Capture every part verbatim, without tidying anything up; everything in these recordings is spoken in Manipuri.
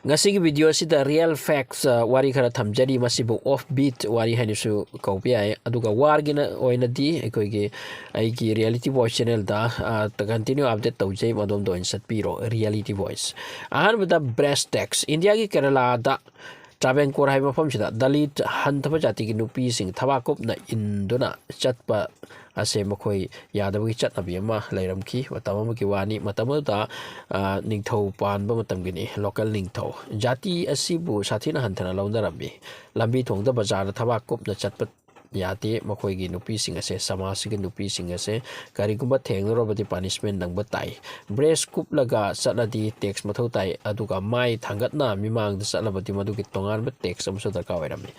ꯉꯁꯤꯒꯤ video ꯑꯁꯤꯗ real facts, ꯑ, ꯋꯥꯔꯤ ꯈꯔ ꯊꯝꯖꯔꯤ꯫ ꯃꯁꯤꯕꯨ off beat ꯋꯥꯔꯤ ꯍꯥꯏꯅꯁꯨ ꯀꯧꯕ ꯌꯥꯏ꯫ ꯑꯗꯨꯒ warꯒꯤꯅ ꯑꯣꯏꯅꯗꯤ ꯑꯩꯈꯣꯏꯒꯤ, ꯑꯩꯒꯤ Reality Voice channelꯗ, ꯑ, continue update ꯇꯧꯖꯩ, ꯃꯗꯣꯝꯗ ꯑꯣꯏꯅ ꯆꯠꯄꯤꯔꯣ꯫ Reality Voice꯫ ꯑꯍꯥꯟꯕꯗ breast tax꯫ ꯏꯟꯗꯤꯌꯥꯒꯤ ꯀꯦꯔꯂꯥꯗ ꯇ꯭ꯔꯥꯚꯦꯟꯀꯣꯔ ꯍꯥꯏꯕ ꯃꯐꯝꯁꯤꯗ ꯗꯂꯤꯠ ꯍꯟꯊꯕ ꯖꯥꯇꯤꯒꯤ ꯅꯨꯄꯤꯁꯤꯡ ꯊꯕꯥꯛ ꯀꯨꯞꯅ ꯏꯟꯗꯨꯅ ꯆꯠꯄ ꯑꯁꯦ ꯃꯈꯣꯏ ꯌꯥꯗꯕꯒꯤ ꯆꯠꯅꯕꯤ ꯑꯃ ꯂꯩꯔꯝꯈꯤ꯫ ꯃꯇꯝ ꯑꯃꯒꯤ ꯋꯥꯅꯤ꯫ ꯃꯇꯝ ꯑꯗꯨꯗ, ꯑ, ꯅꯤꯡꯊꯧ ꯄꯥꯟꯕ ꯃꯇꯝꯒꯤꯅꯤ, local ꯅꯤꯡꯊꯧ꯫ ꯖꯥꯇꯤ ꯑꯁꯤꯕꯨ ꯁꯥꯊꯤꯅ ꯍꯟꯊꯅ ꯂꯧꯅꯔꯝꯃꯤ꯫ ꯂꯝꯕꯤ ꯊꯣꯡꯗ, ꯕꯖꯥꯔꯗ ꯊꯕꯥꯛ ꯀꯨꯞꯅ ꯆꯠꯄ ꯌꯥꯗꯦ꯫ ꯃꯈꯣꯏꯒꯤ ꯅꯨꯄꯤꯁꯤꯡ ꯑꯁꯦ, ꯁꯃꯥꯖꯁꯤꯒꯤ ꯅꯨꯄꯤꯁꯤꯡ ꯑꯁꯦ ꯀꯔꯤꯒꯨꯝꯕ ꯊꯦꯡꯅꯔꯕꯗꯤ punishment ꯅꯪꯕ ꯇꯥꯏ꯫ Breast ꯀꯨꯞꯂꯒ ꯆꯠꯂꯗꯤ tax ꯃꯊꯧ ꯇꯥꯏ, ꯑꯗꯨꯒ ꯃꯥꯏ ꯊꯥꯡꯒꯠꯅ ꯃꯤꯃꯥꯡꯗ ꯆꯠꯂꯕꯗꯤ ꯃꯗꯨꯒꯤ ꯇꯣꯉꯥꯟꯕ tax ꯑꯃꯁꯨ ꯗꯔꯀꯥꯔ ꯑꯣꯏꯔꯝꯃꯤ꯫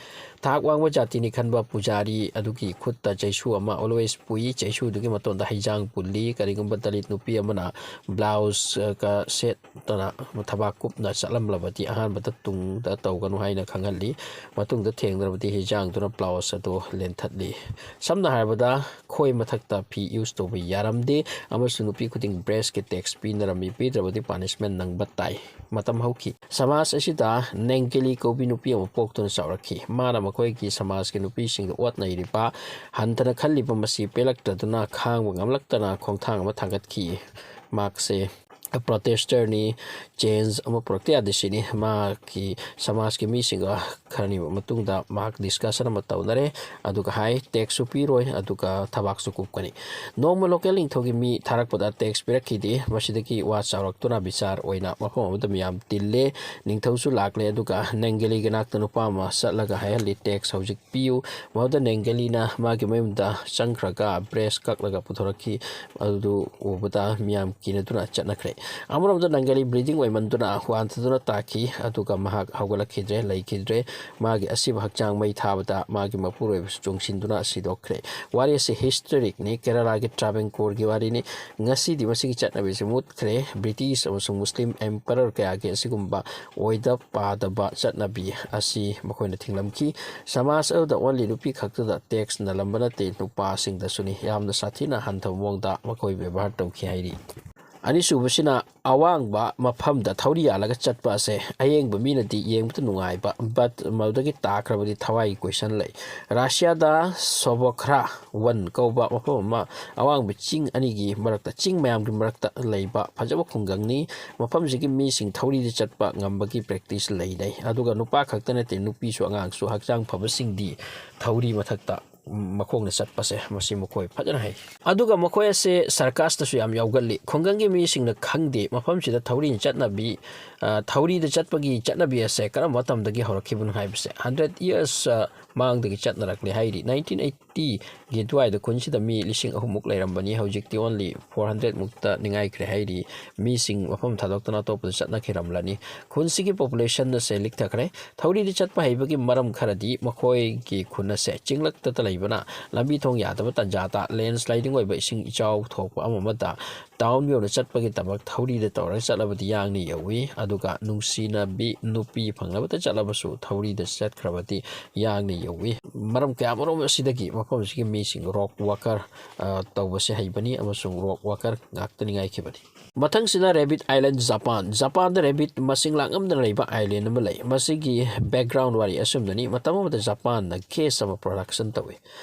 ꯊꯥꯛ ꯋꯥꯡꯕ ꯖꯥꯇꯤꯅꯤ ꯈꯟꯕ ꯄꯨꯖꯥꯔꯤ ꯑꯗꯨꯒꯤ ꯈꯨꯠꯇ ꯆꯩꯁꯨ ꯑꯃ always ꯄꯨꯏ꯫ ꯆꯩꯁꯨꯗꯨꯒꯤ ꯃꯇꯣꯟꯗ ꯍꯩꯖꯥꯡ ꯄꯨꯜꯂꯤ꯫ ꯀꯔꯤꯒꯨꯝꯕ ꯗꯂꯤꯠ ꯅꯨꯄꯤ ꯑꯃꯅ blouse, ꯑ, ꯀ ꯁꯦꯠꯇꯅ ꯊꯕꯥꯛ ꯀꯨꯞꯅ ꯆꯠꯂꯝꯂꯕꯗꯤ ꯑꯍꯥꯟꯕꯗ ꯇꯨꯡꯗ ꯇꯧꯒꯅꯨ ꯍꯥꯏꯅ ꯈꯪꯍꯜꯂꯤ꯫ ꯃꯇꯨꯡꯗ ꯊꯦꯡꯅꯔꯕꯗꯤ ꯍꯩꯖꯥꯡꯗꯨꯅ blouse ꯑꯗꯨ ꯂꯦꯟꯊꯠꯂꯤ꯫ ꯁꯝꯅ ꯍꯥꯏꯔꯕꯗ, ꯈꯣꯏ ꯃꯊꯛꯇ ꯐꯤ use ꯇꯧꯕ ꯌꯥꯔꯝꯗꯦ ꯑꯃꯁꯨꯡ ꯅꯨꯄꯤ ꯈꯨꯗꯤꯡ breastꯀꯤ tax ꯄꯤꯅꯔꯝꯃꯤ꯫ ꯄꯤꯗ꯭ꯔꯕꯗꯤ punishment ꯅꯪꯕ ꯇꯥꯏ꯫ ꯃꯇꯝ ꯍꯧꯈꯤ꯫ ꯁꯃꯥꯖ ꯑꯁꯤꯗ ꯅꯦꯡꯒꯦꯂꯤ ꯀꯧꯕꯤ ꯅꯨꯄꯤ ꯑꯃ ꯄꯣꯛꯇꯨꯅ ꯆꯥꯎꯔꯛꯈꯤ꯫ ꯃꯥꯅ ꯃꯈꯣꯏꯒꯤ ꯁꯃꯥꯖꯀꯤ ꯅꯨꯄꯤꯁꯤꯡꯗ ꯑꯣꯠ ꯅꯩꯔꯤꯕ, ꯍꯟꯊꯅ ꯈꯜꯂꯤꯕ ꯃꯁꯤ ꯄꯦꯜꯂꯛꯇꯗꯨꯅ ꯈꯥꯡꯕ ꯉꯝꯂꯛꯇꯅ ꯈꯣꯡꯊꯥꯡ ꯑꯃ ꯊꯥꯡꯒꯠꯈꯤ꯫ ꯃꯍꯥꯛꯁꯦ protestꯅꯤ, change ꯑꯃ ꯄꯨꯔꯛꯇ ꯌꯥꯗꯦ ꯁꯤꯅꯤ꯫ ꯃꯍꯥꯛꯀꯤ ꯁꯃꯥꯖꯀꯤ ꯃꯤꯁꯤꯡꯒ ꯈꯔꯅꯤ ꯃꯇꯨꯡꯗ ꯃꯍꯥꯛ discussion ꯑꯃ ꯇꯧꯅꯔꯦ, ꯑꯗꯨꯒ ꯍꯥꯏ, taxꯁꯨ ꯄꯤꯔꯣꯏ, ꯑꯗꯨꯒ ꯊꯕꯥꯛꯁꯨ ꯀꯨꯞꯀꯅꯤ꯫ ꯅꯣꯡꯃ local ꯅꯤꯡꯊꯧꯒꯤ ꯃꯤ ꯊꯥꯔꯛꯄꯗ tax ꯄꯤꯔꯛꯈꯤꯗꯦ꯫ ꯃꯁꯤꯗꯒꯤ ꯋꯥ ꯆꯥꯎꯔꯛꯇꯨꯅ ꯕꯤꯆꯥꯔ ꯑꯣꯏꯅ ꯃꯐꯝ ꯑꯃꯗ ꯃꯤꯌꯥꯝ ꯇꯤꯜꯂꯦ꯫ ꯅꯤꯡꯊꯧꯁꯨ ꯂꯥꯛꯂꯦ, ꯑꯗꯨꯒ ꯅꯦꯡꯒꯦꯂꯤꯒꯤ ꯅꯥꯛꯇ ꯅꯨꯄꯥ ꯑꯃ ꯆꯠꯂꯒ ꯍꯥꯏꯍꯜꯂꯤ, tax ꯍꯧꯖꯤꯛ ꯄꯤꯌꯨ꯫ ꯃꯗꯨꯗ ꯅꯦꯡꯒꯦꯂꯤꯅ ꯃꯥꯒꯤ ꯃꯌꯨꯝꯗ ꯆꯪꯈ꯭ꯔꯒ breast ꯀꯛꯂꯒ ꯄꯨꯊꯣꯔꯛꯈꯤ꯫ ꯑꯗꯨ ꯎꯕꯗ ꯃꯤꯌꯥꯝ ꯀꯤꯅꯗꯨꯅ ꯆꯠꯅꯈ꯭ꯔꯦ꯫ ꯑꯃꯔꯣꯝꯗ ꯅꯦꯡꯒꯦꯂꯤ bleeding ꯑꯣꯏꯃꯟꯗꯨꯅ ꯋꯥꯟꯊꯗꯨꯅ ꯇꯥꯈꯤ, ꯑꯗꯨꯒ ꯃꯍꯥꯛ ꯍꯧꯒꯠꯂꯛꯈꯤꯗ꯭ꯔꯦ, ꯂꯩꯈꯤꯗ꯭ꯔꯦ꯫ ꯃꯥꯒꯤ ꯑꯁꯤꯕ ꯍꯛꯆꯥꯡ ꯃꯩ ꯊꯥꯕꯗ ꯃꯥꯒꯤ ꯃꯄꯨꯔꯣꯏꯕꯁꯨ ꯆꯣꯡꯁꯤꯟꯗꯨꯅ ꯁꯤꯗꯣꯛꯈ꯭ꯔꯦ꯫ ꯋꯥꯔꯤ ꯑꯁꯤ historicꯅꯤ, ꯀꯦꯔꯂꯥꯒꯤ ꯇ꯭ꯔꯥꯚꯦꯟꯀꯣꯔꯒꯤ ꯋꯥꯔꯤꯅꯤ꯫ ꯉꯁꯤꯗꯤ ꯃꯁꯤꯒꯤ ꯆꯠꯅꯕꯤꯁꯤ ꯃꯨꯠꯈ꯭ꯔꯦ꯫ British ꯑꯃꯁꯨꯡ Muslim emperor ꯀꯌꯥꯒꯤ ꯑꯁꯤꯒꯨꯝꯕ ꯑꯣꯏꯗ ꯄꯥꯗꯕ ꯆꯠꯅꯕꯤ ꯑꯁꯤ ꯃꯈꯣꯏꯅ ꯊꯤꯡꯂꯝꯈꯤ꯫ ꯁꯃꯥꯖ ꯑꯗꯨꯗ only ꯅꯨꯄꯤ ꯈꯛꯇꯗ tax ꯅꯜꯂꯝꯕ ꯅꯠꯇꯦ, ꯅꯨꯄꯥꯁꯤꯡꯗꯁꯨꯅꯤ꯫ ꯌꯥꯝꯅ ꯁꯥꯊꯤꯅ ꯍꯟꯊꯕ ꯃꯑꯣꯡꯗ ꯃꯈꯣꯏ ꯕꯦꯕꯥꯔ ꯇꯧꯈꯤ ꯍꯥꯏꯔꯤ꯫ ꯑꯅꯤꯁꯨꯕꯁꯤꯅ ꯑꯋꯥꯡꯕ ꯃꯐꯝꯗ ꯊꯧꯔꯤ ꯌꯥꯜꯂꯒ ꯆꯠꯄ ꯑꯁꯦ ꯑꯌꯦꯡꯕ ꯃꯤꯅꯗꯤ ꯌꯦꯡꯕꯗ ꯅꯨꯡꯉꯥꯏꯕ, but ꯃꯗꯨꯗꯒꯤ ꯇꯥꯈ꯭ꯔꯕꯗꯤ ꯊꯋꯥꯏꯒꯤ question ꯂꯩ꯫ ꯔꯁꯤꯌꯥꯗ ꯁꯣꯕꯣꯈ꯭ꯔꯥ ꯋꯟ ꯀꯧꯕ ꯃꯐꯝ ꯑꯃ, ꯑꯋꯥꯡꯕ ꯆꯤꯡ ꯑꯅꯤꯒꯤ ꯃꯔꯛꯇ, ꯆꯤꯡ ꯃꯌꯥꯝꯒꯤ ꯃꯔꯛꯇ ꯂꯩꯕ ꯐꯖꯕ ꯈꯨꯡꯒꯪꯅꯤ꯫ ꯃꯐꯝꯁꯤꯒꯤ ꯃꯤꯁꯤꯡ ꯊꯧꯔꯤꯗ ꯆꯠꯄ ꯉꯝꯕꯒꯤ practice ꯂꯩꯅꯩ꯫ ꯑꯗꯨꯒ ꯅꯨꯄꯥ ꯈꯛꯇ ꯅꯠꯇꯦ, ꯅꯨꯄꯤꯁꯨ ꯑꯉꯥꯡꯁꯨ ꯍꯛꯆꯥꯡ ꯐꯕꯁꯤꯡꯗꯤ ꯊꯧꯔꯤ ꯃꯊꯛꯇ ꯃꯈꯣꯡꯅ ꯆꯠꯄꯁꯦ, ꯃꯁꯤ ꯃꯈꯣꯏ ꯐꯖꯅ ꯍꯩ꯫ ꯑꯗꯨꯒ ꯃꯈꯣꯏ ꯑꯁꯦ circusꯇꯁꯨ ꯌꯥꯝ ꯌꯥꯎꯒꯜꯂꯤ꯫ ꯈꯨꯡꯒꯪꯒꯤ ꯃꯤꯁꯤꯡꯅ ꯈꯪꯗꯦ ꯃꯐꯝꯁꯤꯗ ꯊꯧꯔꯤꯅ ꯆꯠꯅꯕꯤ, ꯑ, ꯊꯧꯔꯤꯗ ꯆꯠꯄꯒꯤ ꯆꯠꯅꯕꯤ ꯑꯁꯦ ꯀꯔꯝꯕ ꯃꯇꯝꯗꯒꯤ ꯍꯧꯔꯛꯈꯤꯕꯅꯣ ꯍꯥꯏꯕꯁꯦ꯫ Hundred years, ꯑ, ꯃꯃꯥꯡꯗꯒꯤ ꯆꯠꯅꯔꯛꯂꯦ ꯍꯥꯏꯔꯤ꯫ Nineteen eightyꯒꯤ ꯑꯗꯨꯋꯥꯏꯗ ꯈꯨꯟꯁꯤꯗ ꯃꯤ ꯂꯤꯁꯤꯡ ꯑꯍꯨꯝꯃꯨꯛ ꯂꯩꯔꯝꯕꯅꯤ, ꯍꯧꯖꯤꯛꯇꯤ only four hundredꯃꯨꯛꯇ ꯅꯤꯡꯉꯥꯏꯈ꯭ꯔꯦ ꯍꯥꯏꯔꯤ꯫ ꯃꯤꯁꯤꯡ ꯃꯐꯝ ꯊꯥꯗꯣꯛꯇꯅ ꯑꯇꯣꯞꯄꯗ ꯆꯠꯅꯈꯤꯔꯝꯂꯅꯤ꯫ ꯈꯨꯟꯁꯤꯒꯤ population ꯑꯁꯦ ꯂꯤꯛꯊꯈ꯭ꯔꯦ꯫ ꯊꯧꯔꯤꯗ ꯆꯠꯄ ꯍꯩꯕꯒꯤ ꯃꯔꯝ ꯈꯔꯗꯤ ꯃꯈꯣꯏꯒꯤ ꯈꯨꯟ ꯑꯁꯦ ꯆꯤꯡꯂꯛꯇꯇ ꯂꯩꯕꯅ ꯂꯝꯕꯤ ꯊꯣꯡ ꯌꯥꯗꯕ ꯇꯥꯟꯖꯥꯗ, landsliding ꯑꯣꯏꯕ ꯏꯁꯤꯡ ꯏꯆꯥꯎ ꯊꯣꯛꯄ ꯑꯃ ꯑꯃꯗ, town ꯌꯧꯅ ꯆꯠꯄꯒꯤꯗꯃꯛ ꯊꯧꯔꯤꯗ ꯇꯧꯔꯒ ꯆꯠꯂꯕꯗꯤ ꯌꯥꯡꯅ ꯌꯧꯏ꯫ ꯑꯗꯨꯒ ꯅꯨꯡꯁꯤꯅꯕꯤ ꯅꯨꯄꯤ ꯐꯪꯅꯕꯇ ꯆꯠꯂꯕꯁꯨ ꯊꯧꯔꯤꯗ ꯆꯠꯈ꯭ꯔꯕꯗꯤ ꯌꯥꯡꯅ ꯌꯧꯏ꯫ ꯃꯔꯝ ꯀꯌꯥꯃꯔꯨꯝ ꯑꯁꯤꯗꯒꯤ ꯃꯐꯝ ꯑꯁꯤꯒꯤ ꯃꯤꯁꯤꯡ rock walker, ꯑ, ꯇꯧꯕꯁꯦ ꯍꯩꯕꯅꯤ ꯑꯃꯁꯨꯡ rock walker ꯉꯥꯛꯇ ꯅꯤꯡꯉꯥꯏꯈꯤꯕꯅꯤ꯫ ꯃꯊꯪꯁꯤꯅ Rabbit Island, ꯖꯄꯥꯟ꯫ ꯖꯄꯥꯟꯗ rabbit ꯃꯁꯤꯡ ꯂꯥꯛꯉꯝꯗꯅ ꯂꯩꯕ island ꯑꯃ ꯂꯩ꯫ ꯃꯁꯤꯒꯤ background ꯋꯥꯔꯤ ꯑꯁꯨꯝꯅꯅꯤ꯫ ꯃꯇꯝ ꯑꯃꯗ ꯖꯄꯥꯟꯅ gas ꯑꯃ production ꯇꯧꯏ꯫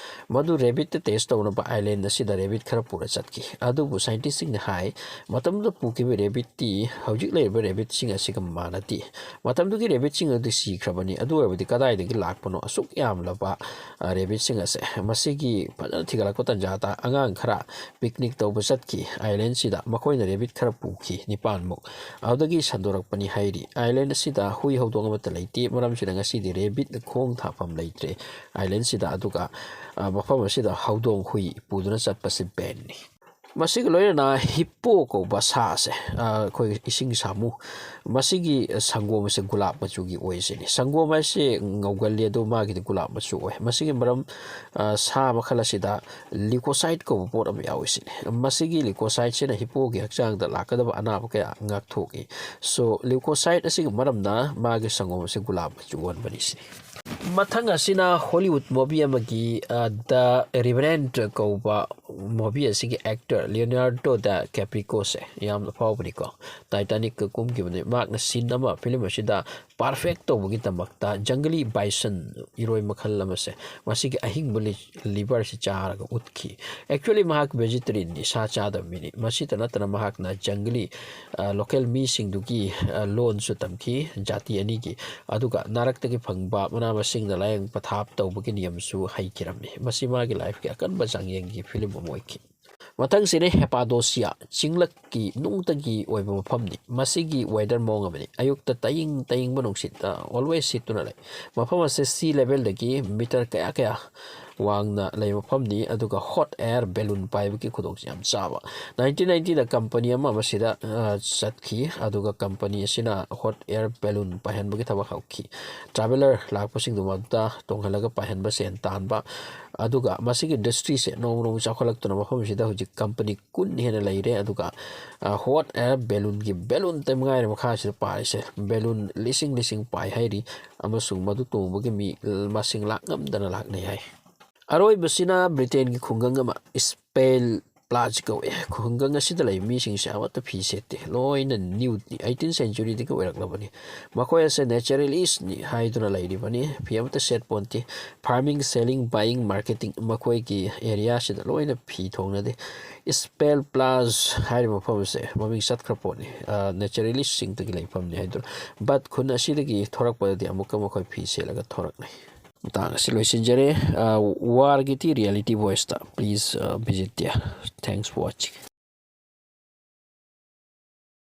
ꯃꯗꯨ rabbitꯇ test ꯇꯧꯅꯕ island ꯑꯁꯤꯗ rabbit ꯈꯔ ꯄꯨꯔ ꯆꯠꯈꯤ꯫ ꯑꯗꯨꯕꯨ scientistꯁꯤꯡꯅ ꯍꯥꯏ, ꯃꯇꯝꯗꯨꯗ ꯄꯨꯈꯤꯕ rabbitꯇꯤ ꯍꯧꯖꯤꯛ ꯂꯩꯔꯤꯕ rabbitꯁꯤꯡ ꯑꯁꯤꯒ ꯃꯥꯟꯅꯗꯦ꯫ ꯃꯇꯝꯗꯨꯒꯤ rabbitꯁꯤꯡ ꯑꯗꯨꯗꯤ ꯁꯤꯈ꯭ꯔꯕꯅꯤ꯫ ꯑꯗꯨ ꯑꯣꯏꯔꯕꯗꯤ ꯀꯗꯥꯏꯗꯒꯤ ꯂꯥꯛꯄꯅꯣ ꯑꯁꯨꯛ ꯌꯥꯝꯂꯕ, ꯑ, rabbitꯁꯤꯡ ꯑꯁꯦ? ꯃꯁꯤꯒꯤ ꯐꯖꯅ ꯊꯤꯒꯠꯂꯛꯄ ꯇꯥꯟꯖꯥꯗ ꯑꯉꯥꯡ ꯈꯔ picnic ꯇꯧꯕ ꯆꯠꯈꯤ islandꯁꯤꯗ꯫ ꯃꯈꯣꯏꯅ rabbit ꯈꯔ ꯄꯨꯈꯤ, ꯅꯤꯄꯥꯟꯃꯨꯛ꯫ ꯑꯗꯨꯗꯒꯤ ꯁꯟꯗꯣꯔꯛꯄꯅꯤ ꯍꯥꯏꯔꯤ꯫ Island ꯑꯁꯤꯗ ꯍꯨꯏ ꯍꯧꯗꯣꯡ ꯑꯃꯠꯇ ꯂꯩꯇꯦ꯫ ꯃꯔꯝꯁꯤꯅ ꯉꯁꯤꯗꯤ rabbit ꯈꯣꯡ ꯊꯥꯐꯝ ꯂꯩꯇ꯭ꯔꯦ islandꯁꯤꯗ꯫ ꯑꯗꯨꯒ, ꯑ, ꯃꯐꯝ ꯑꯁꯤꯗ ꯍꯧꯗꯣꯡ ꯍꯨꯏ ꯄꯨꯗꯨꯅ ꯆꯠꯄꯁꯤ banꯅꯤ꯫ ꯃꯁꯤꯒ ꯂꯣꯏꯅꯅ hippo ꯀꯧꯕ ꯁꯥ ꯑꯁꯦ, ꯑ, ꯑꯩꯈꯣꯏꯒꯤ ꯏꯁꯤꯡ ꯁꯥꯃꯨ, ꯃꯁꯤꯒꯤ ꯁꯪꯒꯣꯝ ꯑꯁꯦ ꯒꯨꯂꯥꯞ ꯃꯆꯨꯒꯤ ꯑꯣꯏꯁꯤꯅꯤ꯫ ꯁꯪꯒꯣꯝ ꯍꯥꯏꯁꯦ ꯉꯧꯒꯜꯂꯤ, ꯑꯗꯨ ꯃꯥꯒꯤꯗꯤ ꯒꯨꯂꯥꯞ ꯃꯆꯨ ꯑꯣꯏ꯫ ꯃꯁꯤꯒꯤ ꯃꯔꯝ, ꯑ, ꯁꯥ ꯃꯈꯜ ꯑꯁꯤꯗ leukocyte ꯀꯧꯕ ꯄꯣꯠ ꯑꯃ ꯌꯥꯎꯏ ꯁꯤꯅꯤ꯫ ꯃꯁꯤꯒꯤ leukocyteꯁꯤꯅ hippoꯒꯤ ꯍꯛꯆꯥꯡꯗ ꯂꯥꯛꯀꯗꯕ ꯑꯅꯥꯕ ꯀꯌꯥ ꯉꯥꯛꯊꯣꯛꯏ꯫ So, leukocyte ꯑꯁꯤꯒꯤ ꯃꯔꯝꯅ ꯃꯥꯒꯤ ꯁꯪꯒꯣꯝ ꯑꯁꯤ ꯒꯨꯂꯥꯞ ꯃꯆꯨ ꯑꯣꯟꯕꯅꯤ ꯁꯤꯅꯤ꯫ ꯃꯊꯪ ꯑꯁꯤꯅ Hollywood movie ꯑꯃꯒꯤ, ꯑ, The Revenant ꯀꯧꯕ movie ꯑꯁꯤꯒꯤ actor Leonardo DiCaprio ꯁꯦ ꯌꯥꯝꯅ ꯐꯥꯎꯕꯅꯤꯀꯣ꯫ Titanic ꯀ ꯀꯨꯝꯈꯤꯕꯅꯤ꯫ ꯃꯍꯥꯛꯅ scene ꯑꯃ film ꯑꯁꯤꯗ perfect ꯇꯧꯕꯒꯤꯗꯃꯛꯇ jungly bison, ꯏꯔꯣꯏ ꯃꯈꯜ ꯑꯃꯁꯦ, ꯃꯁꯤꯒꯤ ꯑꯍꯤꯡꯕ li-, liver ꯁꯤ ꯆꯥꯔꯒ ꯎꯠꯈꯤ꯫ Actually ꯃꯍꯥꯛ vegetarian ꯅꯤ, ꯁꯥ ꯆꯥꯗꯕ ꯃꯤꯅꯤ꯫ ꯃꯁꯤꯇ ꯅꯠꯇꯅ ꯃꯍꯥꯛꯅ jungly, ꯑ, local ꯃꯤꯁꯤꯡꯗꯨꯒꯤ, ꯑ, ꯂꯣꯟꯁꯨ ꯇꯝꯈꯤ, ꯖꯥꯇꯤ ꯑꯅꯤꯒꯤ꯫ ꯑꯗꯨꯒ ꯅꯥꯔꯛꯇꯒꯤ ꯐꯪꯕ ꯃꯅꯥ ꯃꯁꯤꯡꯅ ꯂꯥꯏꯌꯦꯡ ꯄꯊꯥꯞ ꯇꯧꯕꯒꯤ ꯅꯤꯌꯝꯁꯨ ꯍꯩꯈꯤꯔꯝꯃꯤ꯫ ꯃꯁꯤ ꯃꯥꯒꯤ life ꯀꯤ ꯑꯀꯟꯕ ꯆꯥꯡꯌꯦꯡꯒꯤ film ꯑꯃ ꯑꯣꯏꯈꯤ꯫ ꯃꯊꯪꯁꯤꯅ Cappadocia, ꯆꯤꯡꯂꯛꯀꯤ ꯅꯨꯡꯇꯒꯤ ꯑꯣꯏꯕ ꯃꯐꯝꯅꯤ꯫ ꯃꯁꯤꯒꯤ weather ꯃꯑꯣꯡ ꯑꯃꯅꯤ꯫ ꯑꯌꯨꯛꯇ ꯇꯌꯤꯡ ꯇꯌꯤꯡꯕ ꯅꯨꯡꯁꯤꯠ, ꯑ, always ꯁꯤꯠꯇꯨꯅ ꯂꯩ꯫ ꯃꯐꯝ ꯑꯁꯤ sea level ꯗꯒꯤ meter ꯀꯌꯥ ꯀꯌꯥ ꯋꯥꯡꯅ ꯂꯩꯕ ꯃꯐꯝꯅꯤ꯫ ꯑꯗꯨꯒ hot air balloon ꯄꯥꯏꯕꯒꯤ ꯈꯨꯗꯣꯡ ꯌꯥꯝ ꯆꯥꯕ꯫ Nineteen ninety ꯗ company ꯑꯃ ꯃꯁꯤꯗ, ꯑ, ꯆꯠꯈꯤ꯫ ꯑꯗꯨꯒ company ꯑꯁꯤꯅ hot air balloon ꯄꯥꯏꯍꯟꯕꯒꯤ ꯊꯕꯛ ꯍꯧꯈꯤ꯫ Traveller ꯂꯥꯛꯄꯁꯤꯡꯗꯨ ꯃꯗꯨꯗ ꯇꯣꯡꯍꯜꯂꯒ ꯄꯥꯏꯍꯟꯕ, ꯁꯦꯟ ꯇꯥꯟꯕ꯫ ꯑꯗꯨꯒ ꯃꯁꯤꯒꯤ industry ꯁꯦ ꯅꯣꯡꯃ ꯅꯣꯡꯃ ꯆꯥꯎꯈꯠꯂꯛꯇꯨꯅ ꯃꯐꯝꯁꯤꯗ ꯍꯧꯖꯤꯛ company ꯀꯨꯟ ꯍꯦꯟꯅ ꯂꯩꯔꯦ꯫ ꯑꯗꯨꯒ, ꯑ, hot air balloon ꯒꯤ balloon ꯇ ꯃꯉꯥꯏꯔꯦ ꯃꯈꯥꯁꯤꯗ ꯄꯥꯏꯔꯤꯁꯦ꯫ Balloon ꯂꯤꯁꯤꯡ ꯂꯤꯁꯤꯡ ꯄꯥꯏ ꯍꯥꯏꯔꯤ꯫ ꯑꯃꯁꯨꯡ ꯃꯗꯨ ꯇꯣꯡꯕꯒꯤ ꯃꯤ ꯃꯁꯤꯡ ꯂꯥꯛ ꯉꯝꯗꯅ ꯂꯥꯛꯅꯩ ꯍꯥꯏ꯫ ꯑꯔꯣꯏꯕꯁꯤꯅ Britain ꯒꯤ ꯈꯨꯡꯒꯪ ꯑꯃ, Spale Place ꯀꯧꯏ꯫ ꯈꯨꯡꯒꯪ ꯑꯁꯤꯗ ꯂꯩꯕ ꯃꯤꯁꯤꯡꯁꯦ ꯑꯃꯠꯇ ꯐꯤ ꯁꯦꯠꯇꯦ, ꯂꯣꯏꯅ nude ꯅꯤ꯫ Eighteenth century ꯗꯒꯤ ꯑꯣꯏꯔꯛꯂꯕꯅꯤ꯫ ꯃꯈꯣꯏ ꯑꯁꯦ naturalist ꯅꯤ ꯍꯥꯏꯗꯨꯅ ꯂꯩꯔꯤꯕꯅꯤ꯫ ꯐꯤ ꯑꯃꯠꯇ ꯁꯦꯠꯄꯣꯟꯇꯦ꯫ Farming, selling, buying, marketing, ꯃꯈꯣꯏꯒꯤ area ꯁꯤꯗ ꯂꯣꯏꯅ ꯐꯤ ꯊꯣꯡꯅꯗꯦ꯫ Spale Place ꯍꯥꯏꯔꯤꯕ ꯃꯐꯝ ꯑꯁꯦ ꯃꯃꯤꯡ ꯆꯠꯈ꯭ꯔ ꯄꯣꯠꯅꯤ, ꯑ, naturalist ꯁꯤꯡꯗꯒꯤ ꯂꯩꯐꯝꯅꯤ ꯍꯥꯏꯗꯨꯅ꯫ But ꯈꯨꯟ ꯑꯁꯤꯗꯒꯤ ꯊꯣꯔꯛꯄꯗꯗꯤ ꯑꯃꯨꯛꯀ ꯃꯈꯣꯏ ꯐꯤ ꯁꯦꯠꯂꯒ ꯊꯣꯔꯛꯅꯩ꯫ ꯃꯇꯥꯡ ꯑꯁꯤ ꯂꯣꯏꯁꯤꯟꯖꯔꯦ꯫ ꯑ, War ꯒꯤ ꯇꯤ reality voice ꯇ please, ꯑ, visit there. Thanks for watching.